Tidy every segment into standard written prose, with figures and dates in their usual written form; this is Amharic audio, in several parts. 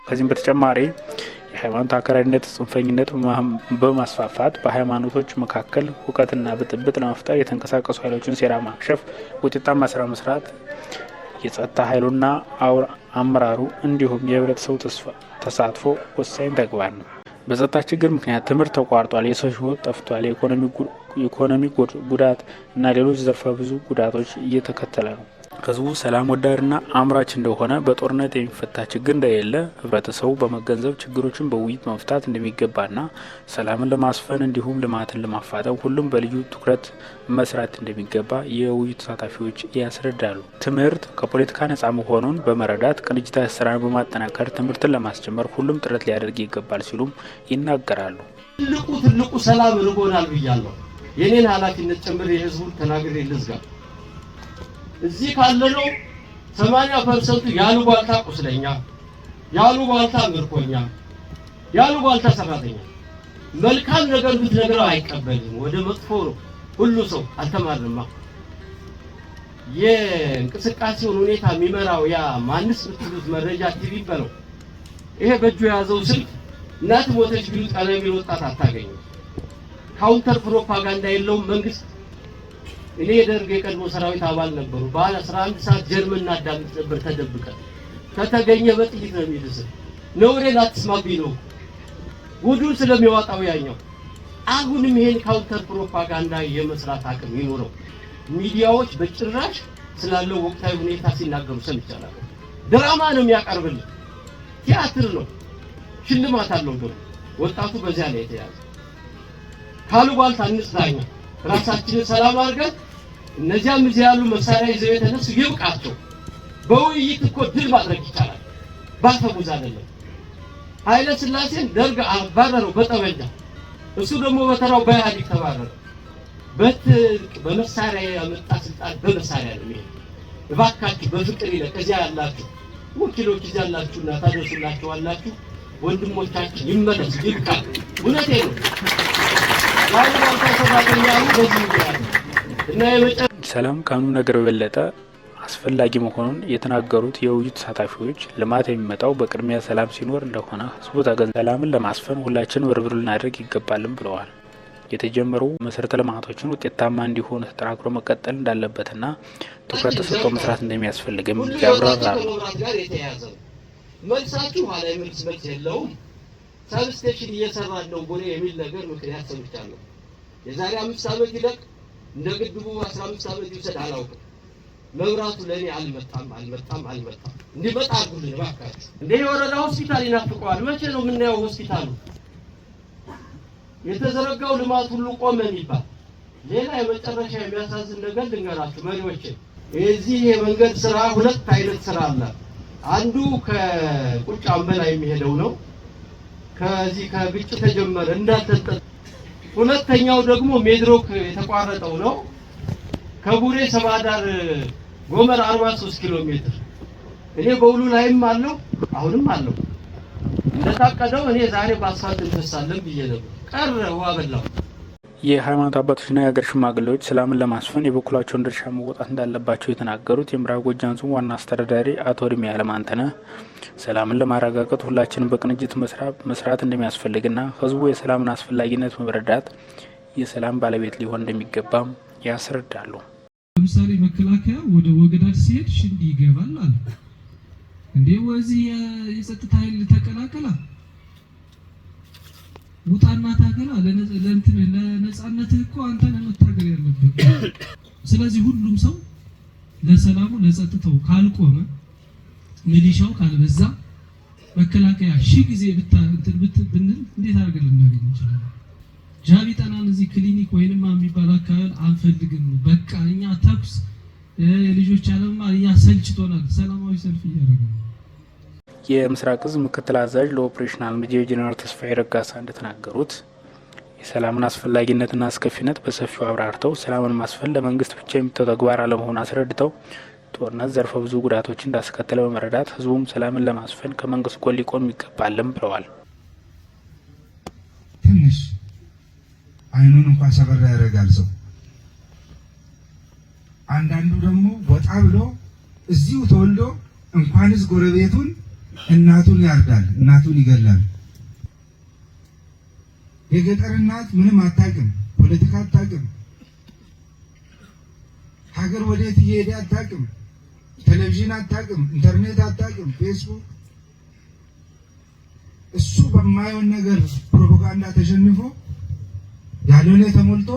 ከዚህም በተጨማሪ የሃይማኖት አክራሪነት፣ ጽንፈኝነት በማስፋፋት በሃይማኖቶች መካከል ሁከትና ብጥብጥ ለመፍጠር የተንቀሳቀሱ ኃይሎችን ሴራ ማክሸፍ፣ ውጤታማ ስራ መስራት የጸጥታ ኃይሉና አመራሩ እንዲሁም የህብረተሰቡ ተሳትፎ ወሳኝ ተግባር ነው። በጸጥታ ችግር ምክንያት ትምህርት ተቋርጧል፣ የሰው ህይወት ጠፍቷል፣ የኢኮኖሚ ጉዳት እና ሌሎች ዘርፈ ብዙ ጉዳቶች እየተከተለ ነው። ህዝቡ ሰላም ወዳድና አምራች እንደሆነ፣ በጦርነት የሚፈታ ችግር እንደሌለ ህብረተሰቡ በመገንዘብ ችግሮችን በውይይት መፍታት እንደሚገባና ሰላምን ለማስፈን እንዲሁም ልማትን ለማፋጠን ሁሉም በልዩ ትኩረት መስራት እንደሚገባ የውይይቱ ተሳታፊዎች ያስረዳሉ። ትምህርት ከፖለቲካ ነጻ መሆኑን በመረዳት ቅንጅታዊ ስራን በማጠናከር ትምህርትን ለማስጀመር ሁሉም ጥረት ሊያደርግ ይገባል ሲሉም ይናገራሉ። ትልቁ ትልቁ ሰላም ርቦናል ብያለሁ። የኔን ኃላፊነት ጨምሬ የህዝቡን ተናግሬ ልዝጋ። እዚህ ካለነው 80% ያሉባልታ ቁስለኛ፣ ያሉባልታ ምርኮኛ፣ ያሉባልታ ሰራተኛ። መልካም ነገር ብትነግረው አይቀበልም። ወደ መጥፎ ነው ሁሉ ሰው አልተማርንማ። የእንቅስቃሴውን ሁኔታ የሚመራው ያ ማንስ ብትሉት መረጃ ቲቪ በለው ይሄ በእጁ የያዘው ስልክ እናት ሞተች ቢሉት ቀና የሚል ወጣት አታገኝም። Counter propaganda የለውም መንግስት። እኔ የደርግ የቀድሞ ሰራዊት አባል ነበሩ። በኋላ 11 ሰዓት ጀርመን እናዳምጥ ነበር ተደብቀን። ከተገኘ በጥይት ነው የሚልስ። ነውሬን አትስማብኝ ነው ጉዱን ስለሚያወጣው ያኛው። አሁንም ይሄን counter propaganda የመስራት አቅም ይኖረው። ሚዲያዎች በጭራሽ ስላለው ወቅታዊ ሁኔታ ሲናገሩ ሰምቻለሁ። ድራማ ነው የሚያቀርብልን፣ ቲያትር ነው፣ ሽልማት አለው ደግሞ። ወጣቱ በዚያ ላይ የተያዘ ካሉባልታ እንጽዳኛ፣ ራሳችንን ሰላም አድርገን እነዚያም እዚህ ያሉ መሳሪያ ይዘው የተነሱ ይብቃቸው። በውይይት እኮ ድል ማድረግ ይቻላል። ባፈሙዝ አይደለም። ኃይለ ሥላሴን ደርግ አባረረው በጠመንጃ፣ እሱ ደግሞ በተራው በኢህአዴግ ተባረረ። በትጥቅ በመሳሪያ ያመጣ ስልጣን በመሳሪያ ነው የሚሄድ። እባካችሁ በፍቅር ይለቅ። እዚያ ያላችሁ ወኪሎች እዚያ ያላችሁና ታደርሱላችኋላችሁ። ወንድሞቻችን ይመለሱ፣ ይብቃ። እውነቴ ነው። ያሉባልታ ሰራተኛ በዚህ ምክንያት እና ሰላም ከምንም ነገር በበለጠ አስፈላጊ መሆኑን የተናገሩት የውይይቱ ተሳታፊዎች ልማት የሚመጣው በቅድሚያ ሰላም ሲኖር እንደሆነ ህዝቡ ተገንዝቦ ሰላምን ለማስፈን ሁላችንም ርብርብ ልናደርግ ይገባልም ብለዋል። የተጀመሩ መሰረተ ልማቶችን ውጤታማ እንዲሆኑ ተጠናክሮ መቀጠል እንዳለበትና ትኩረት ተሰጥቶ መስራት እንደሚያስፈልግም ሁሉ ያብራራሉ። ከመብራት ጋር የተያያዘ ነው። መልሳችሁ ኋላ የመልስ መልስ የለውም። Substation እየሰራን ነው ቦሌ የሚል ነገር ምክንያት ሰምቻለሁ። የዛሬ 5 ዓመት ይለቅ እንደ ግድቡ 15 ዓመት ይውሰድ አላውቅም። መብራቱ ለኔ አልመጣም አልመጣም አልመጣም። እንዲመጣ አድርጉልን እባካችሁ። እንደ የወረዳ ሆስፒታል ይናፍቀዋል። መቼ ነው የምናየው ሆስፒታሉ? የተዘረጋው ልማት ሁሉ ቆመ የሚባል። ሌላ የመጨረሻ የሚያሳዝን ነገር ልንገራችሁ መሪዎቼ። የዚህ የመንገድ ስራ ሁለት አይነት ስራ አለ። አንዱ ከቁጭ አምበላ የሚሄደው ነው። ከዚህ ከግጭት ተጀመረ እንዳልተጠ። ሁለተኛው ደግሞ ሜድሮክ የተቋረጠው ነው። ከቡሬ ሰባዳር ጎመር 43 ኪሎ ሜትር። እኔ በውሉ ላይም አለው አሁንም አለው። እንደታቀደው እኔ ዛሬ በአስፋልት እንፈሳለን ብዬ ነበር። ቀረ ውሃ በላው። የሃይማኖት አባቶችና የሀገር ሽማግሌዎች ሰላምን ለማስፈን የበኩላቸውን ድርሻ መወጣት እንዳለባቸው የተናገሩት የምዕራብ ጎጃም ዞን ዋና አስተዳዳሪ አቶ እድሜያለም አንተነህ ሰላምን ለማረጋገጥ ሁላችንም በቅንጅት መስራት እንደሚያስፈልግና ህዝቡ የሰላምን አስፈላጊነት በመረዳት የሰላም ባለቤት ሊሆን እንደሚገባም ያስረዳሉ። ለምሳሌ መከላከያ ወደ ወገዳድ ሲሄድ ሽንዲ ይገባል አለ። እንዴ ወዚህ የጸጥታ ኃይል ተቀላቀላ ውጣና ታገላ። ለእንትን ለነጻነትህ እኮ አንተ ነህ መታገል ያለብህ። ስለዚህ ሁሉም ሰው ለሰላሙ ለጸጥታው ካልቆመ፣ ሚሊሻው ካልበዛ፣ መከላከያ ሺህ ጊዜ ብንል እንዴት አድርገን ልናገኝ እንችላለን? ጃቢ ጠናን እዚህ ክሊኒክ ወይንም የሚባል አካባቢ አንፈልግም። በቃ እኛ ተኩስ ልጆች አለማ እኛ ሰልችቶናል። ሰላማዊ ሰልፍ እያደረገ ነው። የምስራቅ እዝ ምክትል አዛዥ ለ operational ሜጀር ጄኔራል ተስፋዬ ረጋሳ እንደተናገሩት የሰላምን አስፈላጊነትና አስከፊነት በሰፊው አብራርተው ሰላምን ማስፈን ለመንግስት ብቻ የሚተው ተግባር አለመሆኑን አስረድተው ጦርነት ዘርፈ ብዙ ጉዳቶችን እንዳስከተለ በመረዳት ህዝቡም ሰላምን ለማስፈን ከመንግስት ጎን ሊቆም ይገባልም ብለዋል። ትንሽ አይኑን እንኳን ሰበር ያደርጋል ሰው። አንዳንዱ ደግሞ ወጣ ብሎ እዚሁ ተወልዶ እንኳንስ ጎረቤቱን እናቱን ያርዳል፣ እናቱን ይገላል። የገጠር እናት ምንም አታውቅም፣ ፖለቲካ አታውቅም፣ ሀገር ወዴት እየሄደ አታውቅም፣ ቴሌቪዥን አታውቅም፣ ኢንተርኔት አታውቅም፣ ፌስቡክ። እሱ በማየውን ነገር ፕሮፓጋንዳ ተሸንፎ ያልሆነ ተሞልቶ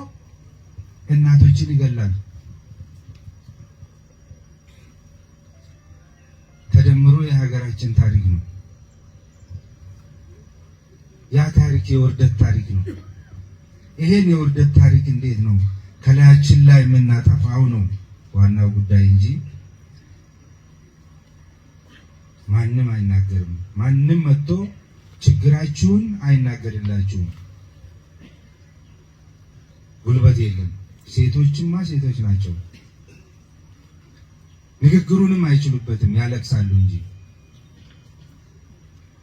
እናቶችን ይገላል። ተደምሮ የሀገራችን ታሪክ ነው። ያ ታሪክ የውርደት ታሪክ ነው። ይሄን የውርደት ታሪክ እንዴት ነው ከላያችን ላይ የምናጠፋው ነው ዋናው ጉዳይ እንጂ ማንም አይናገርም። ማንም መጥቶ ችግራችሁን አይናገርላችሁም። ጉልበት የለም። ሴቶችማ ሴቶች ናቸው። ንግግሩንም አይችሉበትም፣ ያለቅሳሉ እንጂ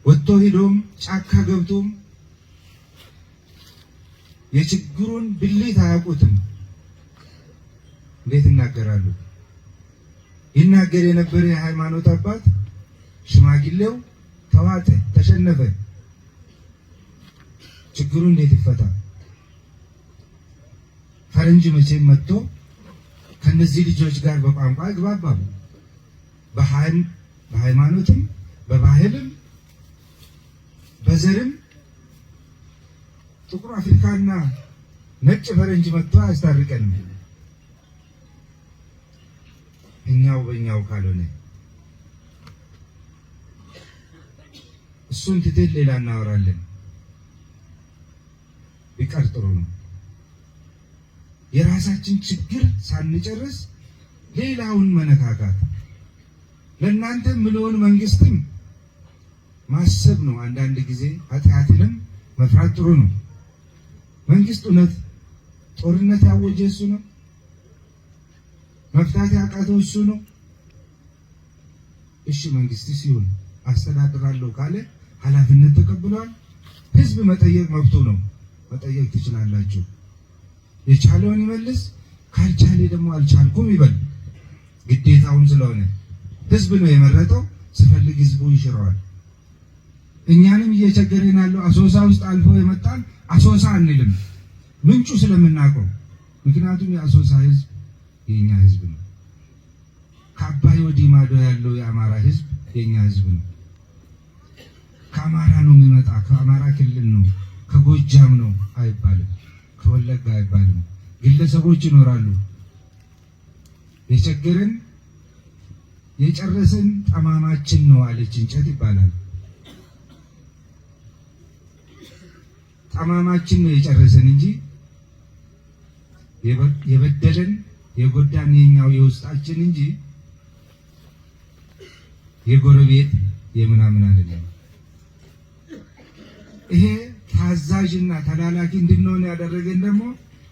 ወጥቶ ሂዶም ጫካ ገብቶም የችግሩን ብልት አያውቁትም። እንዴት ይናገራሉ? ይናገር የነበረ የሃይማኖት አባት ሽማግሌው ተዋጠ፣ ተሸነፈ። ችግሩ እንዴት ይፈታ? ፈረንጅ መቼም መጥቶ ከነዚህ ልጆች ጋር በቋንቋ አይግባባም። በሃይማኖትም በባህልም በዘርም ጥቁር አፍሪካና ነጭ ፈረንጅ መጥቶ አያስታርቀንም። እኛው በእኛው ካልሆነ እሱን ትተን ሌላ እናወራለን። ቢቀር ጥሩ ነው። የራሳችን ችግር ሳንጨርስ ሌላውን መነካካት ለእናንተ ምለውን መንግስትም ማሰብ ነው። አንዳንድ ጊዜ ኃጢአትንም መፍራት ጥሩ ነው። መንግስት እውነት ጦርነት ያወጀ እሱ ነው። መፍታት ያቃተው እሱ ነው። እሺ መንግስት ሲሆን አስተዳድራለሁ ካለ ኃላፊነት ተቀብሏል። ህዝብ መጠየቅ መብቱ ነው። መጠየቅ ትችላላችሁ። የቻለውን ይመልስ፣ ካልቻለ ደግሞ አልቻልኩም ይበል። ግዴታውም ስለሆነ ህዝብ ነው የመረጠው። ስፈልግ ህዝቡ ይሽረዋል። እኛንም እየቸገረን ያለው አሶሳ ውስጥ አልፎ የመጣን አሶሳ አንልም፣ ምንጩ ስለምናውቀው። ምክንያቱም የአሶሳ ህዝብ የኛ ህዝብ ነው። ከአባይ ወዲህ ማዶ ያለው የአማራ ህዝብ የኛ ህዝብ ነው። ከአማራ ነው የሚመጣ፣ ከአማራ ክልል ነው፣ ከጎጃም ነው አይባልም፣ ከወለጋ አይባልም። ግለሰቦች ይኖራሉ። የቸገረን የጨረስን ጠማማችን ነው አለች እንጨት ይባላል። ጠማማችን ነው የጨረሰን እንጂ የበደለን የጎዳን የኛው የውስጣችን እንጂ የጎረቤት የምናምን አይደለም። ይሄ ታዛዥና ተላላኪ እንድንሆን ያደረገን ደግሞ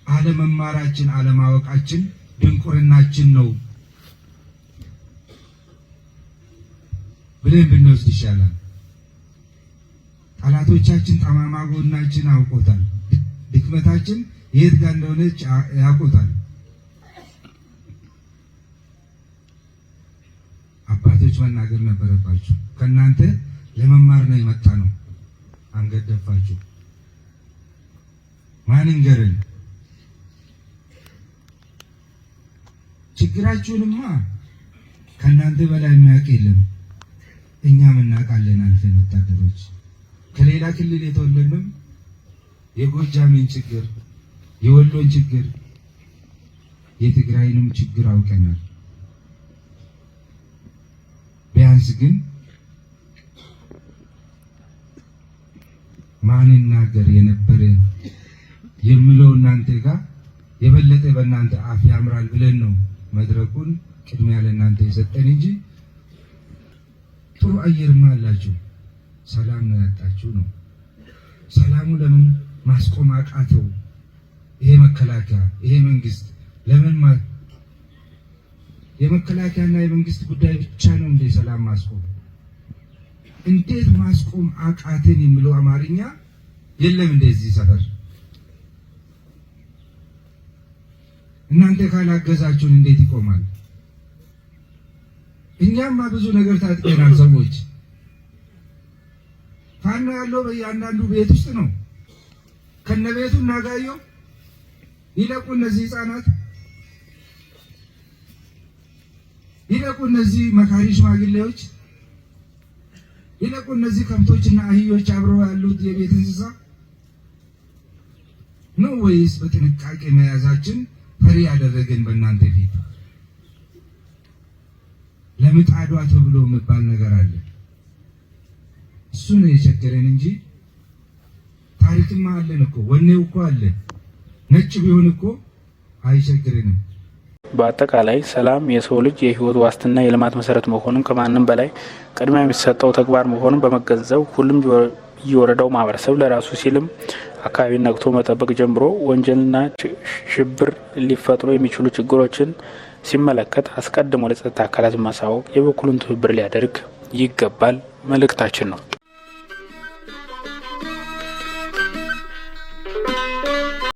አለመማራችን፣ አለማወቃችን፣ ድንቁርናችን ነው ብለን ብንወስድ ይሻላል። ጠላቶቻችን ጠማማ ጎናችን አውቆታል። ድክመታችን የት ጋር እንደሆነች ያውቆታል። አባቶች መናገር ነበረባችሁ። ከእናንተ ለመማር ነው የመጣ ነው። አንገት ደፋችሁ። ማን ይንገረን? ችግራችሁንማ ከእናንተ በላይ የሚያውቅ የለም። እኛም እናውቃለን። አልፈን ወታደሮች ከሌላ ክልል የተወለድንም የጎጃምን ችግር፣ የወሎን ችግር፣ የትግራይንም ችግር አውቀናል። ቢያንስ ግን ማን ይናገር የነበረ የሚለው እናንተ ጋር የበለጠ በእናንተ አፍ ያምራል ብለን ነው መድረኩን ቅድሚያ ለእናንተ የሰጠን እንጂ ጥሩ አየርማ አላችሁ። ሰላም ነው ያጣችሁ ነው። ሰላሙ ለምን ማስቆም አቃተው? ይሄ መከላከያ ይሄ መንግስት ለምን የመከላከያና የመንግስት ጉዳይ ብቻ ነው እንደ ሰላም ማስቆም? እንዴት ማስቆም አቃተን የሚለው አማርኛ የለም እንደዚህ ሰፈር። እናንተ ካላገዛችሁን እንዴት ይቆማል? እኛማ ብዙ ነገር ታጥቀናል ሰዎች ፋኖ ያለው በእያንዳንዱ ቤት ውስጥ ነው። ከነቤቱ እናጋየው ይለቁ እነዚህ ህፃናት ይለቁ እነዚህ መካሪ ሽማግሌዎች ይለቁ እነዚህ ከብቶችና አህዮች አብረው ያሉት የቤት እንስሳ ነው ወይስ በጥንቃቄ መያዛችን ፈሪ ያደረገን? በእናንተ ፊት ለምጣዷ ተብሎ የሚባል ነገር አለ። እሱ ነው የቸገረን እንጂ ታሪክማ አለን እኮ፣ ወኔው እኮ አለ። ነጭ ቢሆን እኮ አይቸግረንም። በአጠቃላይ ሰላም የሰው ልጅ የሕይወት ዋስትና፣ የልማት መሰረት መሆኑን፣ ከማንም በላይ ቅድሚያ የሚሰጠው ተግባር መሆኑን በመገንዘብ ሁሉም የወረዳው ማህበረሰብ ለራሱ ሲልም አካባቢን ነቅቶ መጠበቅ ጀምሮ ወንጀልና ሽብር ሊፈጥሩ የሚችሉ ችግሮችን ሲመለከት አስቀድሞ ለጸጥታ አካላት ማሳወቅ የበኩሉን ትብብር ሊያደርግ ይገባል መልእክታችን ነው።